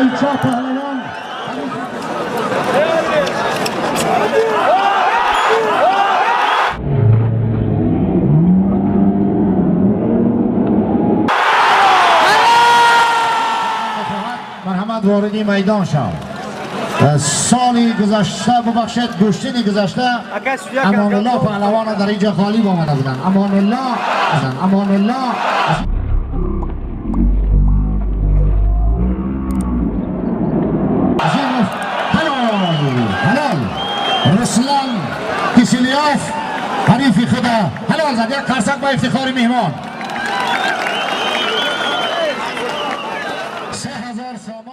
Саидшоҳ паҳлавон. Марҳамат, вориди майдон шав. Соли гузашта, бубахшед, гӯштини гузашта Амонулло паҳлавона дар инҷо ғолиб омада буданд. Амонулло, Амонулло Азимов. Ҳалол, ҳалол! Руслан Кисилёв ҳарифи худа ҳалол зад. Як қарсак ба ифтихори меҳмон. 3000 сомон.